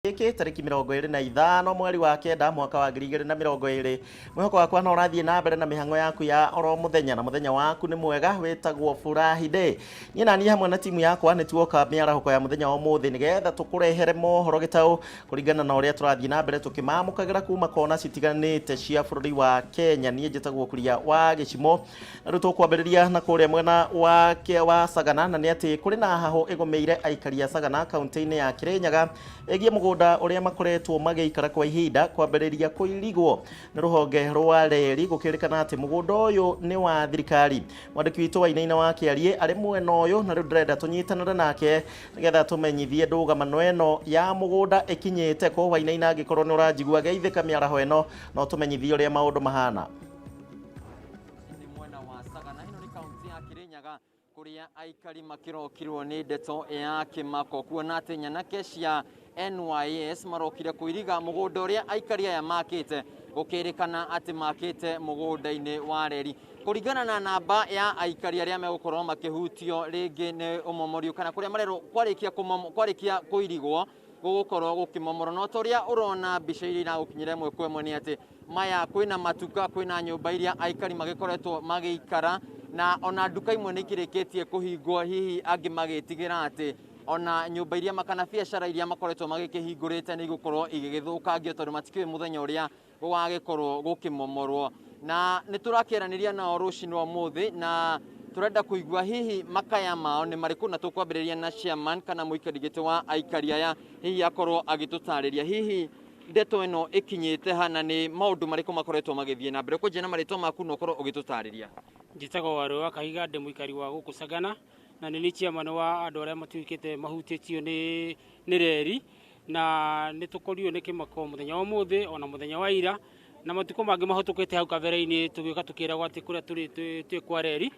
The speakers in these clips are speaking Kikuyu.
Gĩkĩ tarĩki 25 mweri wa 9 mwaka wa 2020. Mwĩhoko wakwa no ũrathiĩ na mbere na mĩhang'o yaku ya oro mũthenya, na mũthenya waku nĩ mwega, wĩtagwo Furahi Day. Niĩ na niĩ hamwe na timu yakwa nĩ tuoka mĩarahũko ya mũthenya wa ũmũthĩ nĩgetha tũkũrehere mohoro gĩtaũ kũringana na ũrĩa tũrathiĩ na mbere tũkĩmamũkagĩra kuma kona citiganĩte cia bũrũri wa Kenya. Niĩ njĩtagwo Kuria wa Gĩcimo, na rĩu tũkwambĩrĩria na kũrĩa mwena wa Sagana, na nĩ atĩ kũrĩ na hahũ ĩgũmĩire aikari a Sagana kaunti-inĩ ya Kirinyaga ĩgiĩ mũgũnda ũrĩa makoretwo magĩikara kwa ihinda kwambĩrĩria kũirigwo nĩ rũhonge rwa reri, gũkĩrĩkana atĩ mũgũnda ũyũ nĩ wa thirikari. Mwandĩki witũ Wainaina wa Kĩariĩ arĩ mwena ũyũ, na rĩu ndĩrenda tũnyitanĩre nake nĩgetha tũmenyithie ndũgamano ĩno ya mũgũnda ĩkinyĩte kũ. Wainaina, angĩkorwo nĩ ũranjigua, geithĩka mĩaraho ĩno no tũmenyithie ũrĩa maũndũ mahana. Nĩ mwena wa Sagana, ĩno nĩ kaunti ya Kirinyaga, kũrĩa aikari makĩrokirwo nĩ ndeto ya kĩmako kuona atĩ nyanake cia NYS marokire kũiriga mũgũnda ũrĩa aikari aya makĩte, gũkĩrĩkana atĩ makĩte mũgũnda-inĩ wa reri. Kũringana na namba ya aikari arĩa megũkorwo makĩhutio rĩngĩ nĩ ũmomorio kana kũrĩa marerwo kwarĩkia kũirigwo gũgũkorwo gũkĩmomorwo, no ta ũrĩa ũrona mbica iria iragũkinyĩra ĩmwe kwa ĩmwe nĩ atĩ maya kwĩna matuka, kwĩna nyũmba iria aikari magĩkoretwo magĩikara, na ona nduka imwe nĩ ikĩrĩkĩtie kũhingwo, hihi angĩ magĩtigĩra atĩ ona nyũmba iria kana biacara iria makoretwo magĩkĩhingũrĩte nĩ igũkorwo igĩgĩthũkangio tondũ matikĩũĩ mũthenya ũrĩa gũgagĩkorwo gũkĩmomorwo. Na nĩ tũrakĩaranĩria nao rũcinĩ rwa ũmũthĩ na tũrenda kũigua hihi makaya mao nĩ marĩkũ, na tũkwambĩrĩria na chairman kana mũikari gĩtĩ wa aikari aya, hihi akorwo agĩtũtarĩria hihi ndeto ĩno ĩkinyĩte hana, nĩ maũndũ marĩkũ makoretwo magĩthiĩ na mbere. Kwanjia na marĩtwa maku na ũkorwo ũgĩtũtarĩria. Njĩtagwo Warũ wa Kahiga, ndĩ mũikari wa gũkũ Sagana na nĩ niĩ chairman wa andũ arĩa matuĩkĩte mahutĩtio nĩ reri, na nĩ tũkorirwo nĩ kĩmako mũthenya wa ũmũthĩ ona mũthenya wa ira na matukũ mangĩ mahĩtũkĩte hau kabere-inĩ, tũgĩũka tũkĩragwo atĩ kũrĩa tũrĩ twĩ kwa reri,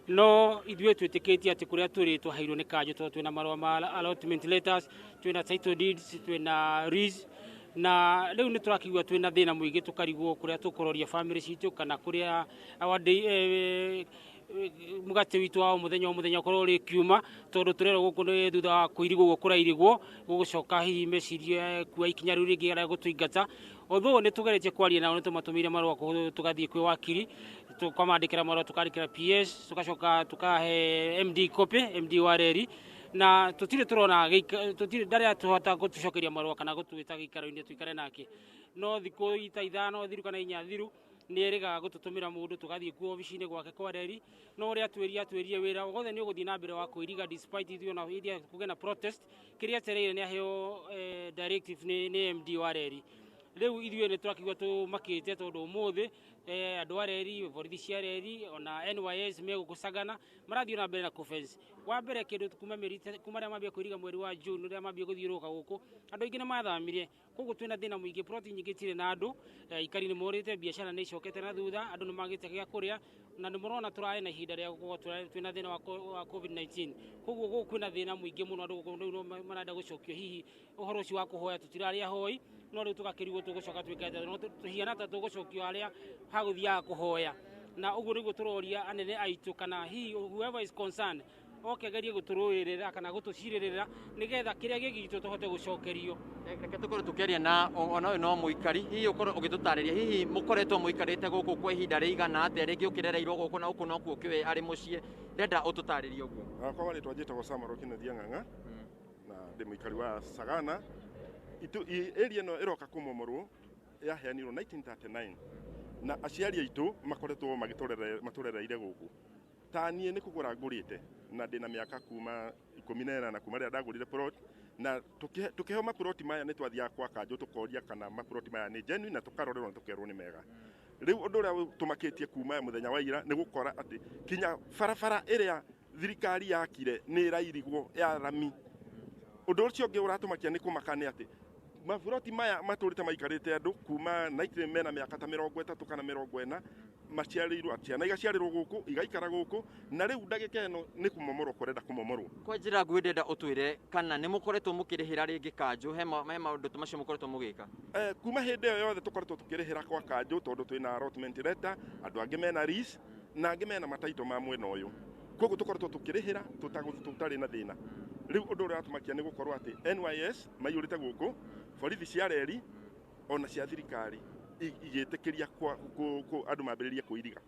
no ithuĩ twĩtĩkĩtie atĩ kũrĩa tũrĩ twaheirwo nĩ kanjũ tondũ twĩna marũa ma allotment letters, twĩna title deeds, twĩna lease, na rĩu nĩ tũrakĩigua twĩna thĩna mũingĩ, tũkarigwo kũrĩa tũkũroria family citũ kana kũrĩa our day, mũgate witũ wa o mũthenya o mũthenya ũkorwo ũrĩ kiuma, tondũ tũrerwo gũkũ nĩ thutha wa kũirigwo ũguo kũrairigwo gũgũcoka hihi mecirie kuoya ikinya rĩu rĩngĩ rĩa gũtũingata. Although nĩ tũgeretie kwaria nao, nĩ tũmatũmĩire marũa, tũgathiĩ kwĩ wakiri, tũkamandĩkĩra marũa, tũkandĩkĩra PS, tũgacoka tũkahe MD copy, MD wa reri, na tũtirĩ tũrona tũtirĩ ndarĩ tũhota gũtũcokeria marũa kana gũtwĩta gĩikaro-inĩ tũikare nake. No thikũ ta 5 thiru kana 4 thiru nĩ erĩgaga gũtũtũmĩra mũndũ, tũgathiĩ kuo obici-inĩ gwake kwa reri, no ũrĩa atwĩrie atwĩrie wĩra wothe nĩ ũgũthiĩ na mbere wa kũiriga despite ithuĩ ona iria kũgĩa na protest. Kĩrĩa etereire nĩ aheo directive nĩ MD wa reri. Rĩu ithuĩ nĩ tũrakĩigua tũmakĩte tondũ ũmũthĩ andũ a reri, borithi cia reri ona NYS me gũkũ Sagana marathiĩ na mbere na kũfence. Wa mbere kĩndũ kuma mĩeri kuma rĩrĩa mambia kũiriga mweri wa June, rĩrĩa mambia gũthiũrũrũka gũkũ, andũ aingĩ nĩ mathamire, koguo twĩna thĩna mũingĩ, ploti nyingĩ itirĩ na andũ, aikari nĩ morĩte, biacara nĩ icokete na thutha, andũ nĩ magĩte gĩa kũrĩa, na nĩ mũrona tũrarĩ na ihinda rĩa gũkorwo twĩna thĩna wa COVID-19. Koguo gũkũ kwĩna thĩna mũingĩ mũno, andũ gũkũ rĩu no marenda gũcokio hihi ũhoro ũcio wa kũhoya, tũtirarĩ ahoi, no rĩu tũgakĩrigwo tũgũcoka twĩke atĩa, no tũhiana ta tũgũcokio harĩa hagũthiaga kũhoya. Na ũguo nĩguo tũroria anene aitũ kana hihi whoever is concerned oke agerie gũtũrũĩrĩra kana gũtũcirĩrĩra nĩgetha kĩrĩa gĩ gitũ tũhote gũcokerio. Reke tũkorwo tũkĩaria na ona ũyũ no mũikari, hihi ũkorwo ũgĩtũtarĩria hihi mũkoretwo mũikarĩte gũkũ kwa ihinda rĩigana atĩa, rĩngĩ ũkĩrereirwo gũkũ na gũkũ nokuo ũkĩũĩ arĩ mũciĩ, ndĩrenda ũtũtarĩrie ũguo. Kwa rĩtwa njĩtagwo Samuel Kĩnuthia Ng'ang'a na ndĩ mũikari wa Sagana. Area ĩno ĩroka kũmomorwo yaheanirwo 1939 na aciari aitũ makoretwo matũrereire gũkũ. Ta niĩ nĩ kũgũra ngũrĩte na ndĩna mĩaka kuma 18 kuma rĩrĩa ndagũrire plot, na tũkĩheo maploti maya nĩ twathiaga kwa kanjũ tũkoria kana maploti maya nĩ genuine, na tũkarorerwo na tũkerwo nĩ mega. Rĩu ũndũ ũrĩa tũmakĩtie kuma mũthenya wa ira nĩ gũkora atĩ kinya barabara ĩrĩa thirikari yakire nĩ ĩrairigwo ya rami. Ũndũ ũcio ũngĩ ũratũmakia nĩ kũmaka nĩ atĩ maburoti maya matũrĩte maikarĩte andũ kuma 19 mena mĩaka ta 30 kana 40, maciarĩirwo, ciana igaciarĩrwo gũkũ, igaikara gũkũ, na rĩu ndagĩka ĩno nĩ kũmomorwo kũrenda kũmomorwo. Kwa njĩra nguhĩ ndĩrenda ũtwĩre kana nĩ mũkoretwo mũkĩrĩhĩra rĩngĩ kanjũ, he maũndũ ta macio mũkoretwo mũgĩka? Kuma hĩndĩ ĩyo yothe tũkoretwo tũkĩrĩhĩra kwa kanjũ tondũ twĩna allotment letter, andũ angĩ mena lease na angĩ mena mataito ma mwena ũyũ, koguo tũkoretwo tũkĩrĩhĩra tũtarĩ na thĩna. Rĩu ũndũ ũrĩa ũratũmakia nĩ gũkorwo atĩ NYS maiyũrĩte gũkũ. Borithi cia reri ona cia thirikari igĩtĩkĩria andũ mambĩrĩrie kũiriga.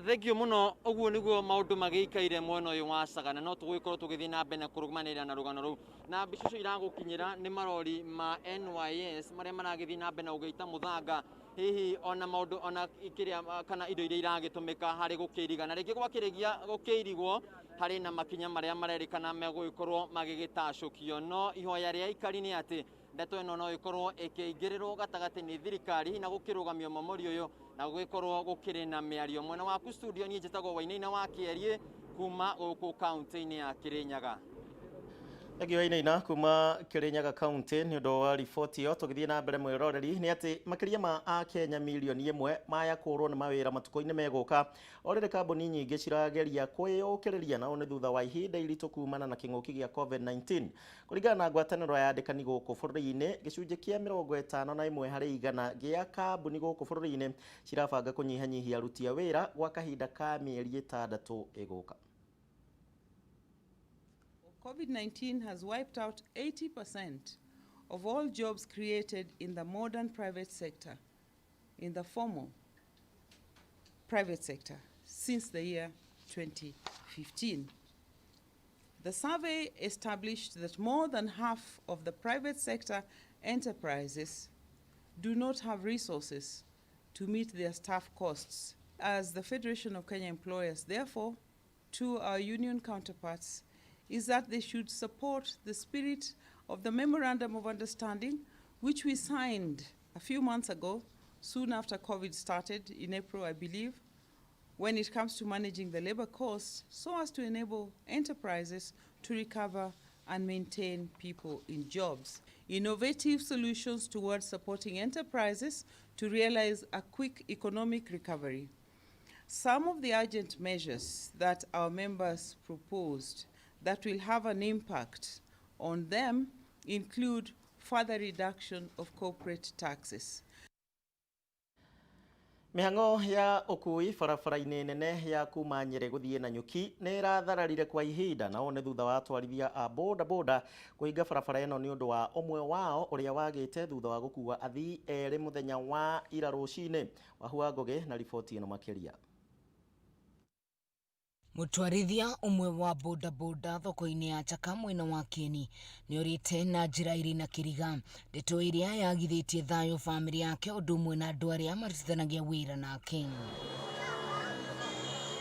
Thengio muno. Ũguo nĩguo maũndũ magĩikaire mwena ũyũ wa Sagana. No tũgũgĩkorwo tũgĩthiĩ na mbere na kũrũmanĩrĩra na rũgano rũu, na mbica icio iragũkinyĩra nĩ marori ma NYS marĩa maragĩthiĩ na mbere na gũgĩita mũthanga, hihi ona maũndũ ona kĩrĩa kana indo iria iragĩtũmĩka harĩ gũkĩiriga. Na rĩngĩ gwakĩrĩgia gũkĩirigwo, harĩ na makinya marĩa marerĩkana megũgĩkorwo magĩgĩtacũkio. No ihoya rĩa aikari nĩ atĩ ndeto ĩno no ĩkorwo ĩkĩingĩrĩrwo gatagatĩ nĩ thirikari, hihi na gũkĩrũgamio momori ũyũ na gũgĩkorwo gũkĩrĩ na mĩario. Mwena waku studio, niĩ njĩtagwo Wainaina wa Kĩeriĩ kuma gũkũ kaunti-inĩ ya Kĩrĩnyaga. Thengio, Wainaina, kuma Kirinyaga County nĩ ũndũ wa riboti ĩyo. Tũgĩthiĩ na mbere, mwĩroreri, nĩ atĩ makĩria ma Akenya 1 milioni maya kũrwo nĩ mawĩra matukũ-inĩ megũka, o rĩrĩ kambuni nyingĩ cirageria kwĩyũkĩrĩria, nao nĩ thutha wa ihinda iritũ kumana na kĩng'ũki gĩa COVID-19. Kũringana na ngwatanĩro ya andĩkani gũkũ bũrũri-inĩ, gĩcunjĩ kĩa 51% gĩa kambuni gũkũ bũrũri-inĩ cirabanga kũnyihanyihia aruti a wĩra gwa kahinda ka mĩeri 6 ĩgũka. COVID-19 has wiped out 80% of all jobs created in the modern private sector, in the formal private sector, since the year 2015. The survey established that more than half of the private sector enterprises do not have resources to meet their staff costs. As the Federation of Kenya Employers, therefore, to our union counterparts, is that they should support the spirit of the Memorandum of Understanding, which we signed a few months ago, soon after COVID started, in April, I believe, when it comes to managing the labor costs, so as to enable enterprises to recover and maintain people in jobs. Innovative solutions towards supporting enterprises to realize a quick economic recovery. Some of the urgent measures that our members proposed that will have an impact on them include further reduction of corporate taxes. Mĩhang'o ya ũkui barabara-inĩ nene ya kuma Nyĩrĩ gũthiĩ Nanyuki nĩ ĩrathararire kwa ihinda, na ũũ nĩ thutha wa atwarithia a boda boda kũhinga barabara ĩno nĩ ũndũ wa ũmwe wao ũrĩa wagĩte thutha wa gũkua athii erĩ mũthenya wa ira rũcinĩ. Wahua Ngũgĩ na riboti ĩno makĩria. Mũtwarithia ũmwe wa bodaboda thoko-inĩ ya Chaka mwena wa Kieni nĩorĩte na njĩra ĩrĩ na kĩriga, ndeto ĩrĩa yagithĩtie thayũ bamĩrĩ yake ũndũ ũmwe na andũ arĩa marutithanagia wĩra nake.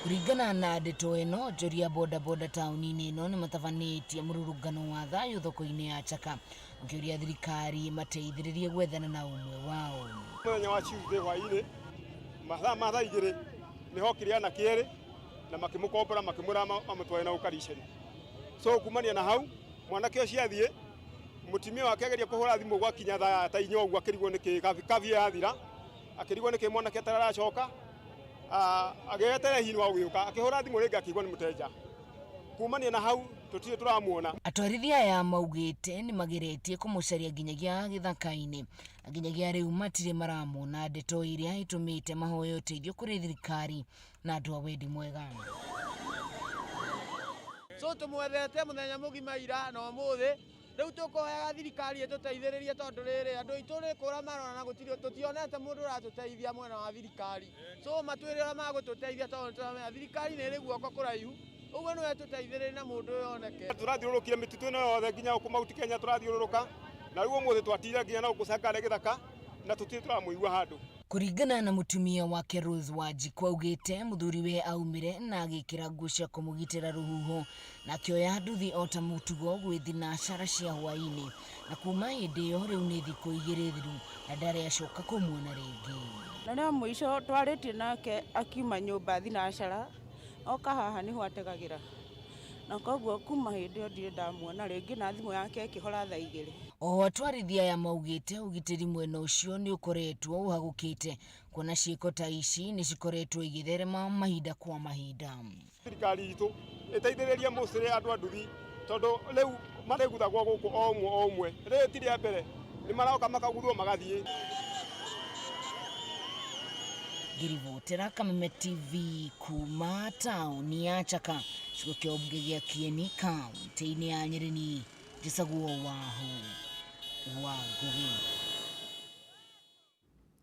Kũringana na ndeto ĩno, onjoria bodaboda taũni-inĩ ĩno nĩmatabanĩtie mũrũrũngano wa thayũ thoko-inĩ ya Chaka, makĩũria thirikari mateithĩrĩrie gwethana na ũmwe wao. Mũthenya wa Tuesday hwaĩ-inĩ mathaa ma thaa 2 nĩhokire anake erĩ na makĩmũkombora, makĩmwĩra mamũtware na gũkariceni. So kumania na hau mwanake ũcio athiĩ, mũtumia wake ageria kũhũra thimũ gwakinya thaa ta 4 ũguo, akĩrigwo nĩkĩ kavia yathira, akĩrigwo nĩkĩ mwanake atararacoka, agĩeterera hihi wa gũgĩũka, akĩhũra thimũ rĩngĩ akĩigua nĩ mũteja. Kumania na hau tũtirĩ tũramuona. Atwarithia aya maugĩte nĩ mageretie kũmũcaria nginyagia gĩthaka-inĩ na nginyagia rĩu matirĩ maramwona, ndeto ĩrĩa ĩtũmĩte mahoe ũteithio kũrĩ thirikari na andũ a wendi mwega. So tũmwethete mũthenya mũgima ira na ũmũthĩ. Rĩu tũkũhoyaga thirikari ĩtũteithĩrĩrie, tondũ rĩrĩ andũ aitũ nĩ kũra marona na gũtirĩ, tũtionete mũndũ ũratũteithia mwena wa thirikari. So matwĩre ũrĩa magũtũteithia, tondũ nĩtũramenya thirikari nĩ ĩrĩ guoko kũraihu. Ũguo nĩwe tũteithĩrĩrie na mũndũ ũyũ oneke. Tũrathiũrũrũkire mĩtitũ ĩno yothe nginya gũkũ Mount Kenya tũrathiũrũrũka, na rĩu ũmũthĩ twatira nginya na gũkũ Cangare gĩthaka na tũtirĩ tũramũigua handũ. Kũringana na mũtumia wake Rose Wanjikũ, augĩte mũthuriwe aumire na agĩkĩra nguo cia kũmũgitĩra rũhuho na akĩoya nduthi o ta mũtugo gwĩthi na cara cia hwaĩ-inĩ, na kuma hĩndĩ ĩyo rĩu nĩ thikũ 2 thiru na ndarĩ acoka kũmuona rĩngĩ. Na rĩa mũico twarĩtie nake akiuma nyũmba thinacara oka haha nĩho ategagĩra, na koguo kuma hĩndĩ ĩyo ndirĩ ndamuona rĩngĩ, na thimũ yake ĩkĩhora thaa 2. Oho atwarithia aya maugĩte ũgitĩri mwena ũcio nĩ ũkoretwo ũhagũkĩte, kuona ciĩko ta ici nĩ cikoretwo igĩtherema mahinda kwa mahinda. Thirikari itũ ĩteithĩrĩrie mũcĩrĩ andũ a nduthi, tondũ rĩu marĩguthagwo gũkũ o ũmwe o ũmwe. Rĩrĩ ti rĩa mbere, nĩ maroka makaguthwo magathiĩ. Ngĩribotera Kameme TV kuma taũni ya Chaka, gĩcigo kĩa ũmbunge gĩa Kieni, kaunti-inĩ ya Nyĩrĩ, njĩcagwo Wahu. wa Ngugi.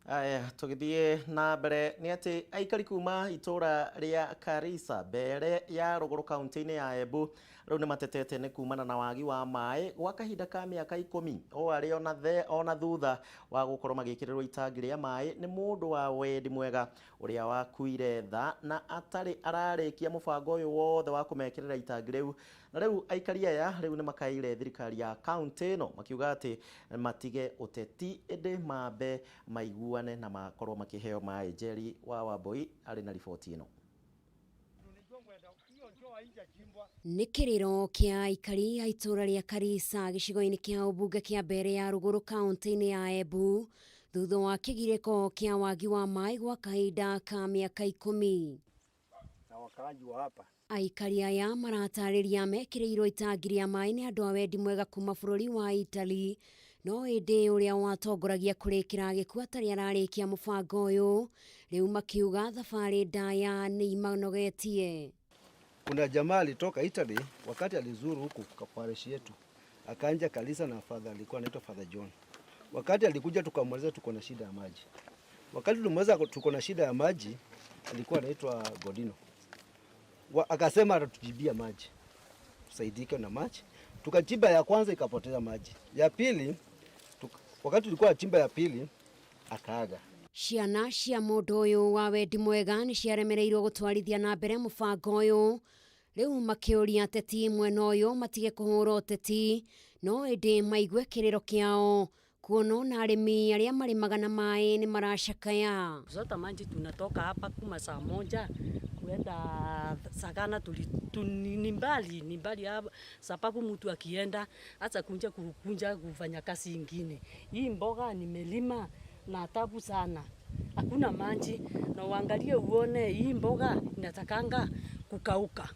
Aya, tũgĩthiĩ na mbere nĩ atĩ aikari kuma itũra rĩa Karisa mbere ya rũgũrũ kaunti-inĩ ya Embu rĩu nĩ matetete nĩ kumana na wagi wa maĩ gwa kahinda ka mĩaka 10 o arĩ ona thutha wa gũkorwo magĩkĩrĩrwo itangi rĩa maĩ nĩ mũndũ wa wendi mwega ũrĩa wakuire tha na atarĩ ararĩkia mũbango ũyũ wothe wa kũmekĩrĩra itangi rĩu. Na rĩu aikari aya rĩu nĩ makaĩire thirikari ya kaunti ĩno makiuga atĩ matige ũteti ĩndĩ mambe maiguane na makorwo makĩheo maĩ. Njeri wa Wambui arĩ na riboti ĩno. Nĩ kĩrĩro kĩa aikari a itũra rĩa Karisa gĩcigo-inĩ kĩa ũmbunge kĩa mbere ya rũgũrũ kaunti-inĩ ya Embu thutha wa kĩgirĩko kĩa wagi wa maĩ gwa kahinda ka mĩaka 10. Na wakaaji wa hapa Aikari aya maratarĩria mekĩrĩirwo itangi rĩa maĩ nĩ andũ a wendi mwega kuma bũrũri wa Italy, no ĩndĩ ũrĩa watongoragia kũrĩkĩra gĩkuũ atarĩ ararĩkia mũbango ũyũ, rĩu makiuga thabarĩ ndaya nĩ imanogetie. Kuna jamaa alitoka Italy wakati alizuru huku kwa parish yetu, akaanja kanisa na father alikuwa anaitwa Father John. Wakati alikuja tukamweleza tuko na shida ya maji. Wakati tulimweleza tuko na shida ya maji, alikuwa anaitwa Godino. Akasema atatujibia maji, tusaidike na maji. Tukachimba ya kwanza ikapoteza maji. Ya pili, wakati tulikuwa chimba ya pili akaaga. Ciana cia mũndũ ũyũ wa wendi mwega nĩ ciaremereirwo gũtwarithia na mbere mũbango ũyũ, rĩu makĩũria ateti mwena ũyũ matige kũhũra ũteti no ĩndĩ maigue kĩrĩro kĩao kuona ona arĩmi arĩa marĩmaga na maĩ nĩ maracakaya. Kuchota maji tunatoka hapa kuma saa 1 kuenda Sagana ni mbali hapa, sababu mtu akienda hata kunja kufanya kazi ingine. Hii mboga nimelima na tabu sana, hakuna maji, na uangalie uone hii mboga inatakanga kukauka,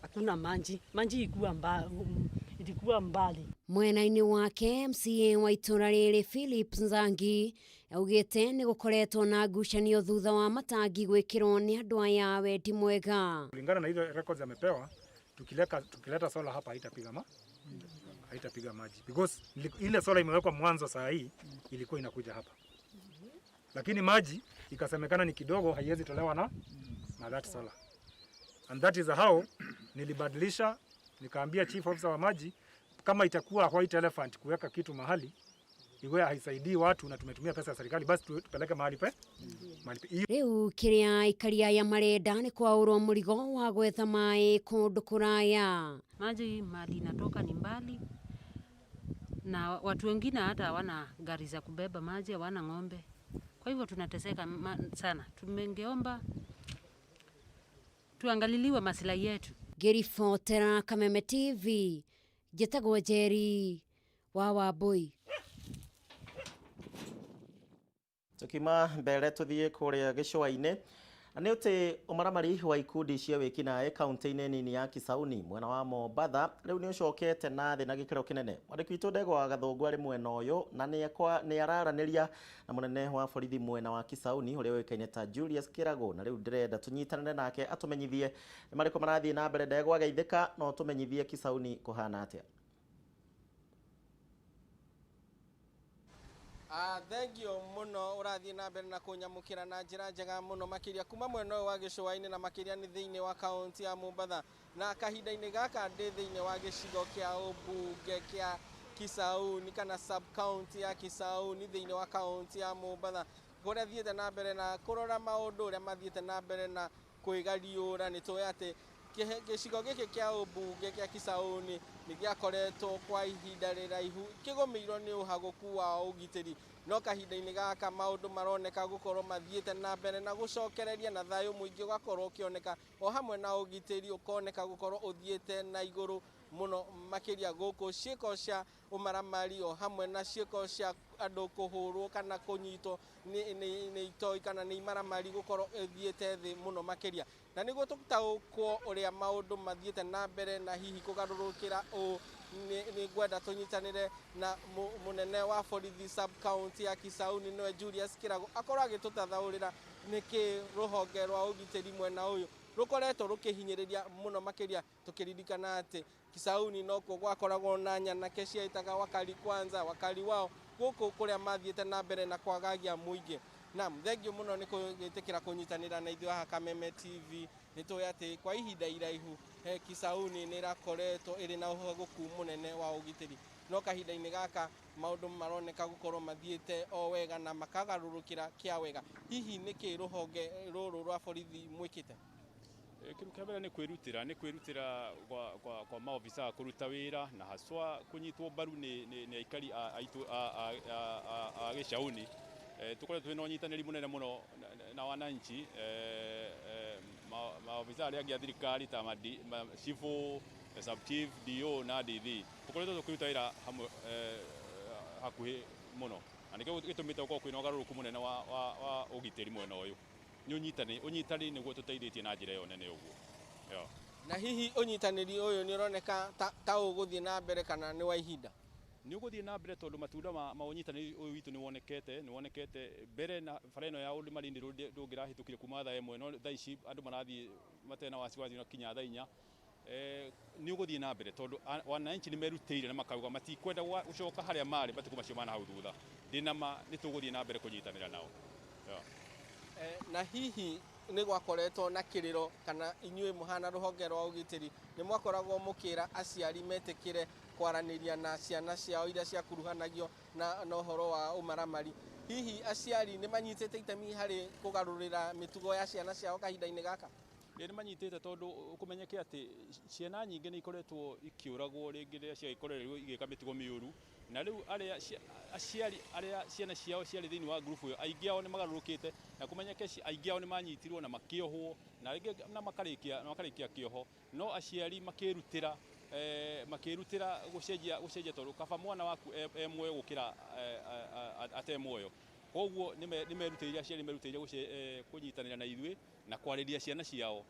hakuna maji, maji ilikuwa mbali. Mwena-inĩ wake MCA wa itũra rĩrĩ Philip Nzangi augĩte nĩ gũkoretwo na ngucanio thutha wa matangi gwĩkĩrwo nĩ andũ aya wendi mwega. Kulingana na hizo records amepewa, tukileta solar hapa haitapiga maji because ile solar imewekwa mwanzo saa hii ilikuwa inakuja hapa, lakini maji ikasemekana ni kidogo, haiwezi tolewa na that solar, and that is how nilibadilisha, nikaambia chief officer wa maji kama itakuwa white elephant kuweka kitu mahali iwe haisaidii watu na tumetumia pesa ya serikali, basi tupeleke mahali pe. Rĩu kĩrĩa aikari aya marenda nĩ kwaũrwo mũrigo wa gwetha maĩ kũndũ kũraya. Maji mali inatoka ni mbali, na watu wengine hata hawana gari za kubeba maji, hawana ng'ombe, kwa hivyo tunateseka sana. Tumengeomba tuangaliliwe maslahi yetu. Ngĩribotera Kameme TV, njĩtagwo Njeri wa Wambui. Tukima mbere tuthie kuria gĩcũa-inĩ na nĩ ũtĩ ũmaramari wa ikundi cia wĩkinaĩ kaunti-inĩ nini ya Kisauni mwena wa Mombatha rĩu nĩ ũcokete na thĩ na gĩkĩro kĩnene. Mwandĩki witũ Ndegwa wa Gathũngũ arĩ mwena ũyũ na nĩ araranĩria na mũnene wa borithi mwena wa Kisauni ũrĩa ũĩkaine ta Julius Kĩragũ, na rĩu ndĩrenda tũnyitanĩre nake atũmenyithie nĩ marĩkũ marathiĩ na mbere. Ndegwa geithĩka, no tũmenyithie Kisauni kũhana atĩa? Thank you muno urathie na mbere na kunyamukira na njira njega muno makiria kuma mwena ũyũ wa gĩcũa-inĩ na makiria nĩ thĩinĩ wa kaunti ya Mombatha, na kahinda-inĩ gaka ndĩ thĩinĩ wa gĩcigo kĩa ũmbunge kĩa Kisauni kana sub county ya Kisauni thĩinĩ wa kaunti ya Mombatha, kũrĩa thiĩte na mbere na kũrora maũndũ ũrĩa mathiĩte na mbere na kwĩgariũra. Nĩ tũĩ atĩ gĩcigo gĩkĩ kĩa ũmbunge kĩa Kisauni nĩ gĩakoretwo kwa ihinda rĩraihu kĩgũmĩirwo nĩ ũhagũku wa ũgitĩri, no kahinda-inĩ gaka maũndũ maroneka gũkorwo mathiĩte na mbere na gũcokereria na thayũ mũingĩ ũgakorwo ũkĩoneka, o hamwe na ũgitĩri ũkoneka gũkorwo ũthiĩte na igũrũ mũno makĩria gũkũ ciĩko cia ũmaramari o hamwe na ciĩko cia andũ kũhũrwo kana kũnyitwo nĩ itoi kana nĩ imaramari gũkorwo ĩthiĩte thĩ mũno makĩria. Na nĩguo tũtaũkwo ũrĩa maũndũ mathiĩte na mbere na hihi kũgarũrũkĩra ũũ, nĩ ngwenda tũnyitanĩre na mũnene wa borithi sub county ya Kisauni nĩwe Julius Kĩragũ akorwo agĩtũtathaũrĩra nĩkĩ rũhonge rwa ũgitĩri mwena ũyũ Rukoretwo rukihinyiriria muno makiria tukiririkana ati Kisauni nokuo gwakoragwo na nyanake ciaitaga wakali kwanza wakali wao guku kuria mathiete na mbere na kwagagia muingi. Naam, thengiũ mũno nĩ gwĩtĩkĩra kũnyitanĩra na ithuĩ haha Kameme TV. Nĩ tũĩ atĩ kwa ihinda iraihu Kisauni nĩ ĩrakoretwo ĩrĩ na ũhagũku mũnene wa ũgitĩri, no kahinda-inĩ gaka maũndũ maroneka gũkorwo mathiĩte o wega na makagarũrũkĩra kĩa wega. Hihi nĩkĩ rũhonge rũrũ rwa borithi mwĩkĩte? Kĩndũ kĩa mbere nĩ kwĩrutĩra kwa maobisa kũruta wĩra na haswa kũnyitwo mbaru nĩ aikari a Gĩcaũni. Tukoretwo twĩna ũnyitanĩri mũnene mũno na wananchi, maobisa arĩa angĩ a thirikari ta cibũ, sub chief, DO na DD. Tukoretwo tũkĩruta wĩra hamwe hakuhĩ mũno, na nĩkĩo gĩtũmĩte gũkorwo kwĩna ũgarũrũku mũnene wa ũgitĩri mwena ũyũ. Nĩ ũnyitanĩri nĩguo tũteithĩtie na njĩra ĩyo nene ũguo. Na hihi ũnyitanĩri ũyũ nĩ ũroneka ta ũgũthiĩ na mbere kana nĩ wa ihinda? Nĩ ũgũthiĩ na mbere tondũ matunda ma ũnyitanĩri ũyũ witũ nĩ wonekete mbere na bara ĩno ya Old Malindi Road ndũngĩrahĩtũkire kuma thaa 1, no thaa ici andũ marathiĩ matarĩ na wasiwasi na kinya thaa 4. Nĩ ũgũthiĩ na mbere tondũ wananchi nĩ merutĩire na makauga matikwenda gũcoka harĩa marĩ matukũ macio ma na hau thutha. Ndĩna ma nĩ tũgũthiĩ na mbere kũnyitanĩra nao. Na hihi nĩ gwakoretwo na kĩrĩro kana inyuĩ mũhana rũhonge rwa ũgitĩri nĩ mwakoragwo mũkĩra aciari metĩkĩre kwaranĩria na ciana ciao iria ciakuruhanagio na ũhoro wa ũmaramari? Hihi aciari nĩ manyitĩte itemi harĩ kũgarũrĩra mĩtugo ya ciana ciao kahinda-inĩ gaka? Nĩ manyitĩte tondũ kũmenyeke atĩ ciana nyingĩ nĩ ikoretwo ikĩũragwo rĩngĩ rĩrĩa ciagĩkorereirwo igĩka mĩtugo mĩũru, na rĩu arĩa aciari arĩa ciana ciao ciarĩ thĩinĩ wa ngurubu ĩyo aingĩ ao nĩ magarũrũkĩte, na kũmenyeke aingĩ ao nĩ manyitirwo na makĩohwo na rĩngĩ na makarĩkia kĩoho, no aciari makĩrutĩra gũcenjia tondũ kaba mwana waku e muoyo gũkĩra ate muoyo. Koguo nĩ merutĩire, aciari merutĩire kũnyitanĩra na ithuĩ na kwarĩria ciana ciao.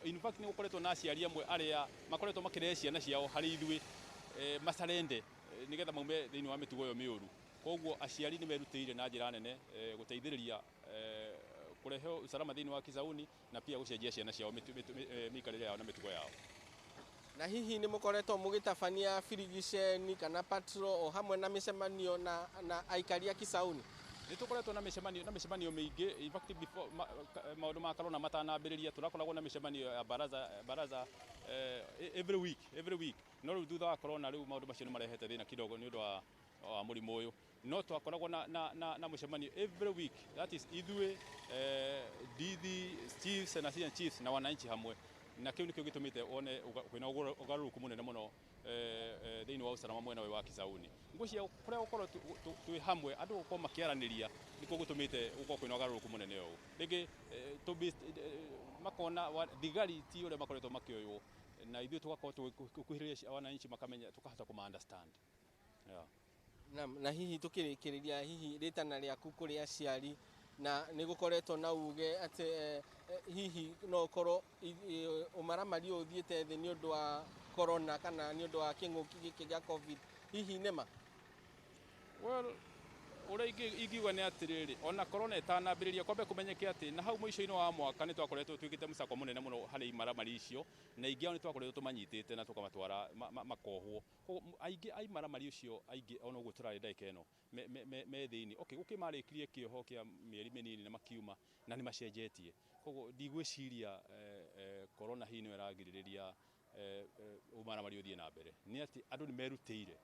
In fact nĩ gũkoretwo na aciari amwe arĩa makoretwo makĩrehe ciana ciao harĩ ithuĩ macarende nĩgetha maume thĩinĩ wa mĩtugo ĩyo mĩũru. Koguo aciari nĩ merutĩire na njĩra nene gũteithĩrĩria kũrehe usalama thĩinĩ wa Kisauni na pia gũcenjia ciana ciao mĩikarĩre yao na mĩtugo yao. Na hihi nĩ mũkoretwo mũgĩtabania birigiceni kana patrol o hamwe na mĩcemanio na aikari a Kisauni? Nĩ tũkoretwo na mĩcemanio mĩingĩ. In fact before maũndũ ma corona matanambĩrĩria tũrakoragwo na mĩcemanio ya baraza every week, no rĩu thutha wa corona rĩu maũndũ macio nĩ marehete thĩna kidogo nĩ ũndũ wa mũrimũ ũyũ, no twakoragwo na mũcemanio every week, that is ithuĩ DD chiefs na senior chiefs na wananchi hamwe, na kĩu nĩkĩo gĩtũmĩte wone kwĩna ũgarũrũku mũnene mũno thĩinĩ wa usalama mwena ũyũ wa Kisauni. Ngwĩciria kũrĩa gũkorwo twĩ hamwe andũ gũkorwo makĩaranĩria nĩkuo gũtũmĩte gũkorwo kwĩna ũgarũrũku mũnene ũũ. Rĩngĩ makona thigari ti ũrĩa makoretwo makĩoywo, na ithuĩ tũgakorwo tũkuhĩrĩria wananchi makamenya, tũkahota kũma understand. Na hihi tũkĩrĩkĩrĩria, hihi rĩtana rĩaku kũrĩ aciari, na nĩ gũkoretwo na uge atĩ hihi no ũkorwo ũmaramari ũyũ ũthiĩte thĩ nĩ ũndũ wa corona kana nĩ ũndũ wa kĩng'ũki gĩkĩ gĩa COVID, hihi nĩ ma? Well, ũrĩa ingiuga nĩ atĩrĩrĩ, ona corona ĩtanambĩrĩria kwambe kũmenyeke atĩ na hau mũico-inĩ wa mwaka nĩ twakoretwo twĩkĩte mũcako mũnene mũno harĩ imaramari icio, na aingĩ ao nĩ twakoretwo tũmanyitĩte na tũkamatwara makohwo. Koguo aingĩ a imaramari icio aingĩ ona ũguo tũrarĩ ndagĩka ĩno me thĩinĩ. Okay, gũkĩ marĩkirie kĩoho kĩa mĩeri mĩnini na makiuma na nĩ macenjetie. Koguo ndigwĩciria corona hihi nĩyo ĩragirĩrĩria ũmaramari ũthiĩ na mbere. Nĩ atĩ andũ nĩ merutĩire,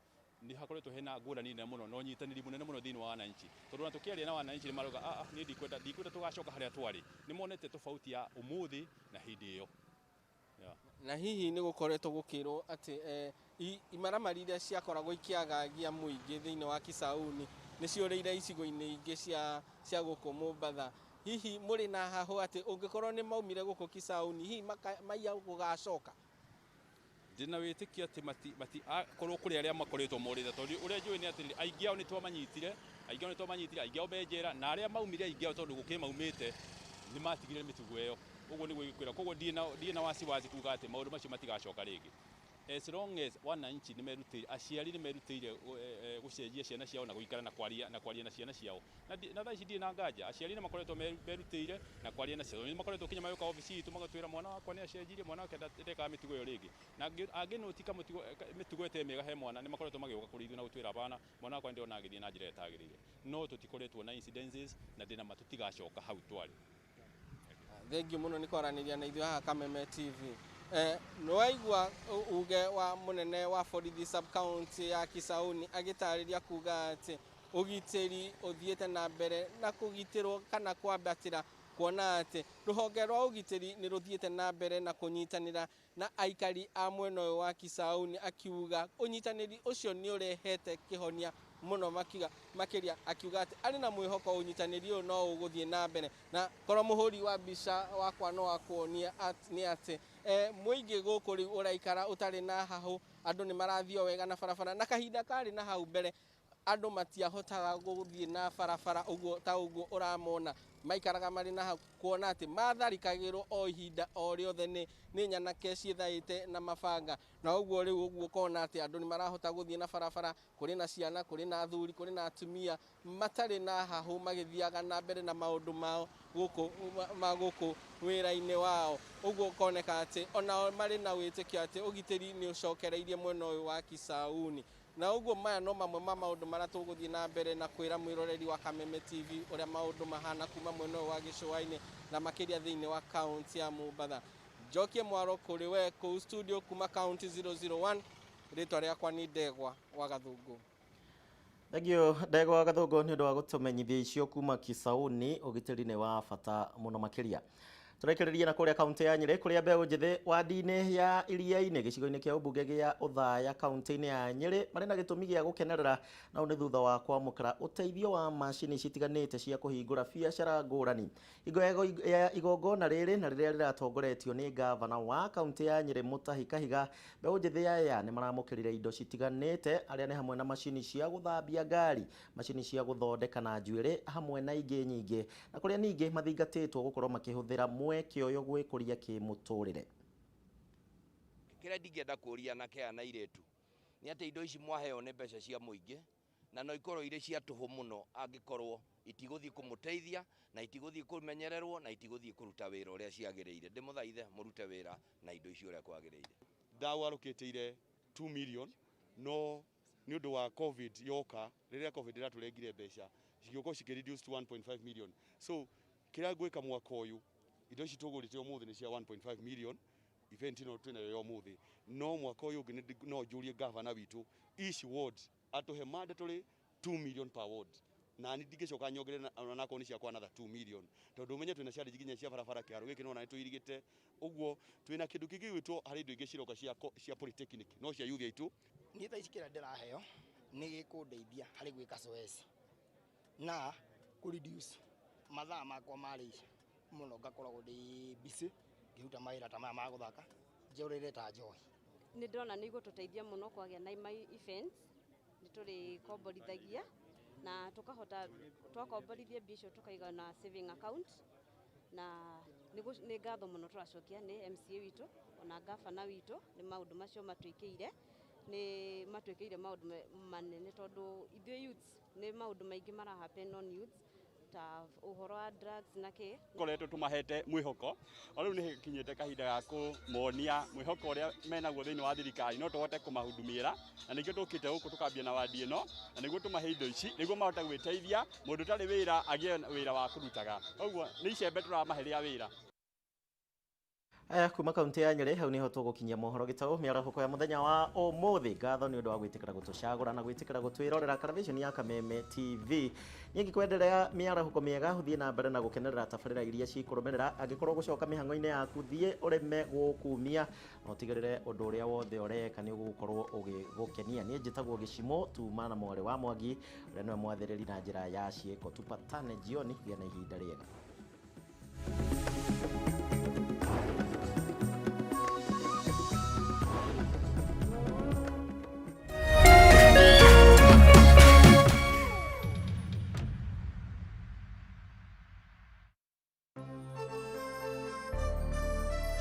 nĩ hakoretwo hena ngũrani nene mũno na ũnyitanĩri mũnene mũno thĩinĩ wa wananchi, tondũ ona tũkĩaria na wananchi nĩ marauga niĩ ndikwenda tũgacoka harĩa twarĩ. Nĩ monete tofauti ya ũmũthĩ na hĩndĩ ĩyo. Na hihi nĩ gũkoretwo gũkĩrwo atĩ imaramari iria ciakoragwo ikĩagagia mũingĩ thĩinĩ wa Kisauni nĩ ciũrĩire icigo-inĩ ingĩ cia gũkũ Mombatha. Hihi mũrĩ na hahũ atĩ ũngĩkorwo nĩ maumire gũkũ Kisauni hihi maiya gũgacoka? Ndĩna wĩtĩkio atĩ matikorwo kũrĩ arĩa makoretwo morĩte, tondũ ũrĩa njũĩ nĩ atĩrĩrĩ, aingĩ ao nĩ twamanyitire, aingĩ ao me njera, na arĩa maumire aingĩ ao tondũ gũkĩ maumĩte nĩ matigire mĩtugo ĩyo. Ũguo nĩguo ingĩkwĩra. Koguo ndirĩ na wasiwasi kuga atĩ maũndũ macio matigacoka rĩngĩ. As long as wananchi nĩ merutĩire, aciari nĩ merutĩire gũcenjia ciana ciao na gũikara na kwaria na ciana ciao, na thaa ici ndirĩ na nganja aciari nĩ makoretwo merutĩire na kwaria na ciana. Nĩ makoretwo kinya magĩũka obici itũ magatwĩra mwana wakwa nĩ acenjirie, mwana wake ndekaga mĩtugo ĩyo rĩngĩ, na angĩnũtika mĩtugo ĩtarĩ mĩega he mwana, nĩ makoretwo magĩũka kũrĩ ithuĩ na gũtwĩra bana, mwana wakwa nĩ ndĩrona agĩthiĩ na njĩra ĩtagĩrĩire. No tũtikoretwo na incidences na ndĩna ma tũtigacoka hau twarĩ. Thengiũ mũno nĩ kwaranĩria na ithuĩ haha Kameme TV. Nĩ waigua uge wa mũnene wa borithi sub county ya Kisauni agĩtarĩria kuga atĩ ũgitĩri ũthiĩte na mbere na kũgitĩrwo kana kwambatĩra, kuona atĩ rũhonge rwa ũgitĩri nĩ rũthiĩte na mbere na kũnyitanĩra na aikari a mwena ũyũ wa Kisauni, akiuga ũnyitanĩri ũcio nĩ ũrehete kĩhonia mũno makiuga makĩria, akiuga atĩ arĩ na mwĩhoko ũnyitanĩri ũyũ no ũgũthiĩ na mbere. Na korwo mũhũri wa mbica wakwa no akuonie nĩ atĩ mũingĩ gũkũ rĩu ũraikara ũtarĩ na hahũ, andũ nĩ marathiĩ o wega na barabara, na kahinda karĩ na hau mbere andũ matiahotaga gũthiĩ na barabara ũguo ta ũguo ũramona, maikaraga marĩ na hau, kuona atĩ matharĩkagĩrwo o ihinda o rĩothe nĩ nyanake ciĩthaĩte na mabanga. Na ũguo rĩu ũguo ũkona atĩ andũ nĩ marahota gũthiĩ na barabara, kũrĩ na ciana, kũrĩ na athuri, kũrĩ na atumia matarĩ na hahũ, magĩthiaga na mbere na maũndũ mao gũkũ ma gũkũ wĩra-inĩ wao. Ũguo ũkoneka atĩ onao marĩ na wĩtĩkio atĩ ũgitĩri nĩ ũcokereirie mwena ũyũ wa Kisauni. Na ũguo maya no mamwe ma maũndũ marĩa tũgũthiĩ na mbere na kwĩra mwĩroreri wa Kameme TV ũrĩa maũndũ mahana kuma mwena ũyũ wa gĩcũa-inĩ na makĩria thĩinĩ wa kaunti ya Mombatha. Njokie mwaro kũrĩ we kũu studio kuma kaunti 001. Rĩtwa rĩakwa nĩ Ndegwa wa Gathũngũ. Thengiũ, Ndegwa Gathũngũ, nĩ ũndũ wa gũtũmenyithia icio kuma Kisauni. Ũgitĩri nĩ wa bata mũno makĩria. Tũrekererie na kũrĩa kaunti ya Nyĩrĩ, kũrĩa mbeũ njĩthĩ wandi-inĩ ya Iriainĩ, gĩcigo-inĩ kĩa ũmbunge gĩa Othaya, kaunti-inĩ ya Nyĩrĩ, marĩ na gĩtũmi gĩa gũkenerera, na ũũ nĩ thutha wa kwamũkĩra ũteithio wa macini citiganĩte cia kũhingũra biacara ngũrani. Hingo ya igongona rĩrĩ, na rĩrĩa rĩratongoretio nĩ ngavana wa kaunti ya Nyĩrĩ Mutahi Kahiga, mbeũ njĩthĩ aya nĩ maramũkĩrire indo citiganĩte, arĩa nĩ hamwe na macini cia gũthambia ngari, macini cia gũthondeka na njuĩrĩ, hamwe na ingĩ nyingĩ, na kũrĩa ningĩ mathingatĩtwo gũkorwo makĩhũthĩra mweke ũyũ gwĩkũria kĩmũtũrĩre. Kĩrĩa ndingĩenda kũria anake aya na airĩtu nĩ atĩ indo ici mwaheo nĩ mbeca cia mũingĩ, na no ikorwo irĩ cia tũhũ mũno angĩkorwo itigũthiĩ kũmũteithia na itigũthiĩ kũmenyererwo na itigũthiĩ kũruta wĩra ũrĩa ciagĩrĩire. Ndĩmũthaithe mũrute wĩra na indo icio ũrĩa kwagĩrĩire. Ndawarũkĩtĩire 2 million, no nĩ ũndũ wa COVID yoka, rĩrĩa COVID ĩratũrengire mbeca cigĩũka cikĩ reduce to 1.5 million. So kĩrĩa ngwĩka mwaka ũyũ, indo ici tũgũrĩte ũmũthĩ nĩ cia 1.5 million, event ĩno twĩnayo ya ũmũthĩ, no mwaka ũyũ ũngĩ no njũrie gavana witũ each ward atũhe mandatory 2 million per ward, na ni ndingĩcoka nyongerere onakorwo nĩ ciakwa another 2 million, tondũ ũmenye twĩna challenge nginya cia barabara. Kĩharo gĩkĩ nona nĩ tũirigĩte ũguo, twĩna kĩndũ kĩngĩ gĩgwĩtwo harĩ indo ingĩ ciroka cia polytechnic no cia youth aitũ. Niĩ thaa ici kĩrĩa ndĩraheo nĩ gĩkũndeithia harĩ gwĩka zoezi na kũ reduce mathaa makwa ma leisure mũno, ngakoragwo ndĩ busy ngĩruta mawĩra ta maya ma gũthaka njeũrĩre ta njohi. Nĩ ndĩrona nĩ igũtũteithia mũno kwagĩa na ima events, nĩ tũrĩkomborithagia na tũkahota twakomborithia mbia icio tũkaiga na saving account, na nĩ ngatho mũno tũracokia nĩ MCA witũ ona gavana witũ nĩ maũndũ macio matwĩkĩire. Nĩ matwĩkĩire maũndũ manene, tondũ ithuĩ youths nĩ maũndũ maingĩ mara happen on youths ta ũhoro wa drugs na kĩ. Koretwo tũmahete mwĩhoko, o rĩu nĩ kinyĩte kahinda ga kũmonia mwĩhoko ũrĩa menaguo thĩinĩ wa thirikari, no tũhote kũmahudumĩra, na nĩkĩo tũkĩte gũkũ tũkambia na wandi ĩno, na nĩguo tũmahe indo ici nĩguo mahote gwĩteithia, mũndũ ũtarĩ wĩra agĩe wĩra wa kũrutaga. Ũguo nĩ icembe tũramahe rĩa wĩra. Aya, kuma kaunti ya Nyĩrĩ, hau niho tũgũkinyia mohoro gĩtaũ mĩarahũko ya mũthenya wa ũmũthĩ. Ngatho nĩ ũndũ wa gwĩtĩkĩra gũtũcagũra na gwĩtĩkĩra gũtwĩrorera karaviceni ya Kameme TV. Niĩ ngĩkwenderea mĩarahũko mĩega, ũthiĩ na mbere na gũkenerera tabarĩra iria cikũrũmĩrĩra. Angĩkorwo gũcoka mĩhang'o-inĩ yaku, thiĩ ũrĩme gũkumia na ũtigĩrĩre ũndũ ũrĩa wothe ũreka nĩ ũgũkorwo ũgĩgũkenia. Niĩ njĩtagwo Gĩcimo tuma na mwarĩ wa Mwangi, ũrĩa nĩwe mwathĩrĩri na njĩra ya ciĩko. Tupatane jioni, gĩa na ihinda rĩega.